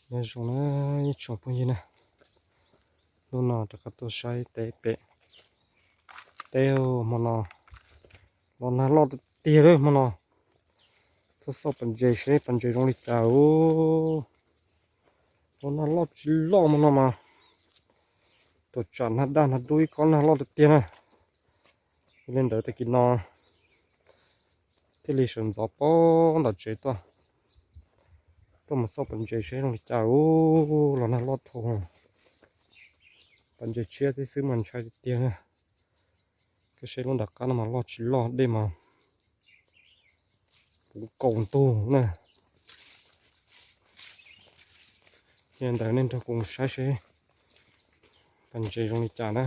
Nyob zoo na ib tsoom phooj ywg na, hnub no rov qab tuaj saib teb pem teb hmo no los nag loj tiag tiag hmo no. Txhob xauj pas ntses seb pas ntses zoo li cas os. Los nag loj tsis loj hmo no mas tuaj tsam nag daj nag dub ib kob nag loj tiag tiag na. Yog li ntawd tag kis no thiaj li sawv ntxov poob nram tsev tuaj, tuaj mus xauj pas ntses seb zoo li cas os. Los nag loj dhau, pas ntses tshiab thiab xwb mas ntshai tiag tiag na. Koj saib lub nram qab no mas loj tsis loj dej mas puv kaus ntug na. Yog li ntawd nej nrog kuv mus saib seb pas ntses zoo li cas na.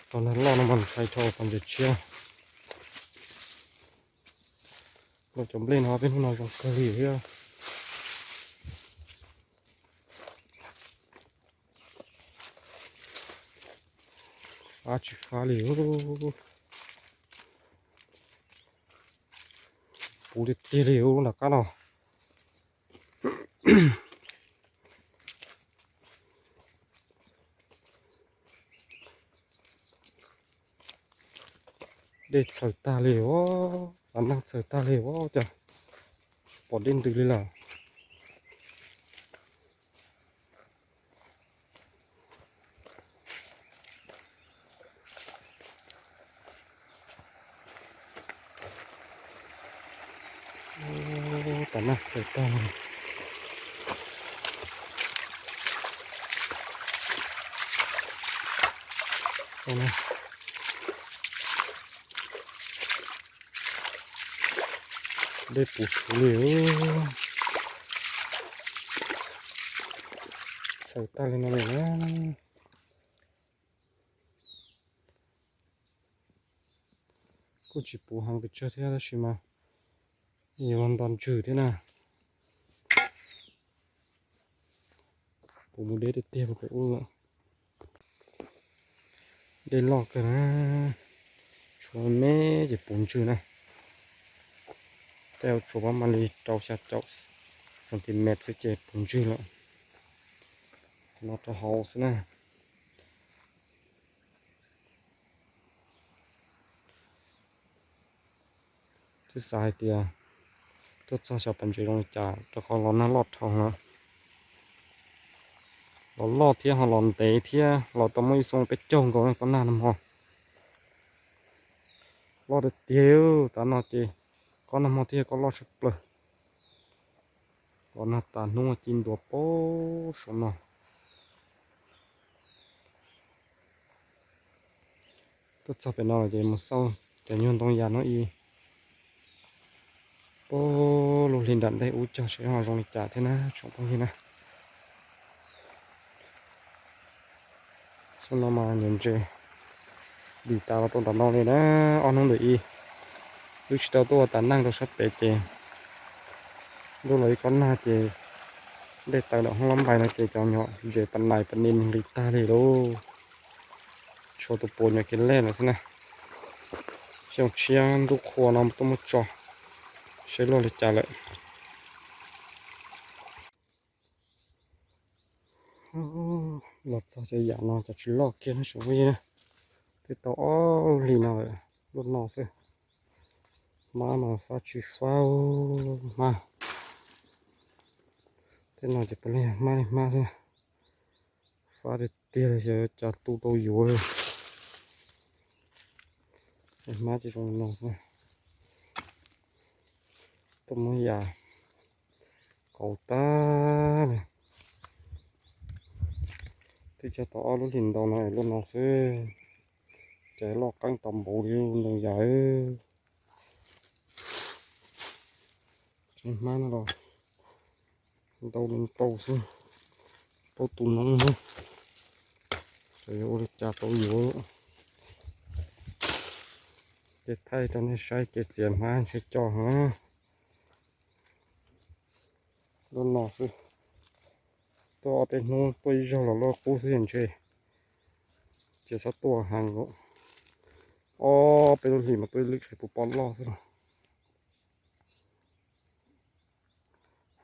Los nag loj no mas ntshai dhau pas ntses tshiab. Los cov nplej no peb hnub no zoo kawg li thiab, fab tsis fab li. Puv tiag tiag li lub nram qab no. Dej txhaws tag li os, nag txhaws tag li os, cas tsis pom dej ntws li lawm. Tab nag txhaws tag. Dej puv xwb li, txhaws tag li no lawm na. Kuj tsis puv heev pes tsawg thiab tab sis mas yuav nto ntswg thiab na. Puv mus deb tiag tiag rau pem ub lawm. Dej loj kawg na, tshuav me ces puv ntswg na. Tej zaum tshuav pab mam li rau xya caum centimet xwb ces puv ntswg lawm. No rau hauv xwb na. Twb xav hais tias tuaj txog xyov pas ntses zoo li cas rau qhov los nag loj dhau na. Los loj thiab ho los ntev thiab los tau muaj ib xyoo peb caug nkaus kob nag nag hmo. Loj tiag tiag, tav no ces kob nag hmo thiab kob loj tshaj plaws. Los nag tas hnub ci ntua pab saum no. Tuaj txog pem no ces mus xauj cov nyuag ntoo yas no ib puag lub hli nram ntej ub cog seb ho zoo li cas thiab na tsoom phooj ywg na. Xyoo no mas nyuam ntses dim tas los tau nram no li na. Ob hnub ntawm ib wb tsis tau tuaj ua tas neej rau sab pem ces ntuj los ib kob nag ces dej taw nram hoob lab npais no ces cov nyuag ntses pas nais pas ni nqis tag li lauj. Tshuav tus puas nyuam kev lej lawm xwb na. Xyoo tshiab ntuj qhua no tuaj muab tso seb luaj li cas lawm. Los txog cov yam no cov tsis loj kiag no tsoom phooj ywg na, twb tau ob lub hlis no lawm, lub no xwb. Hmab mas fab tsis fab, hmab. Tej no ces puav leej hmab li hmab xwb. Fab tiag tiag li xyov cas tu tau yuav. Hmab ces zoo li no xwb. Tuaj muab yam kauv tag li. Twb cog tau ob lub hlis ntau no es lub no xwb, ces loj qeeb tau npaum li ntoo yam. Tsev hmab no los ntau li ntau xwb, tau tus noob xwb. Ces yuav ua li cas tau yuav. Ces thaij rau nej saib kev txiav hmab ntshe coj heev. Lub no xwb, tuaj ob peb hnub tuaj ib zaug los loj qub xwb ntshe. Ces txhob tuaj heev lawm, ob peb lub hlis mas tuaj ib lwm tseem puas pom loj xwb los.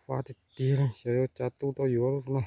Pab tiag tiag li, xyov yuav cas tu tau yuav lub no.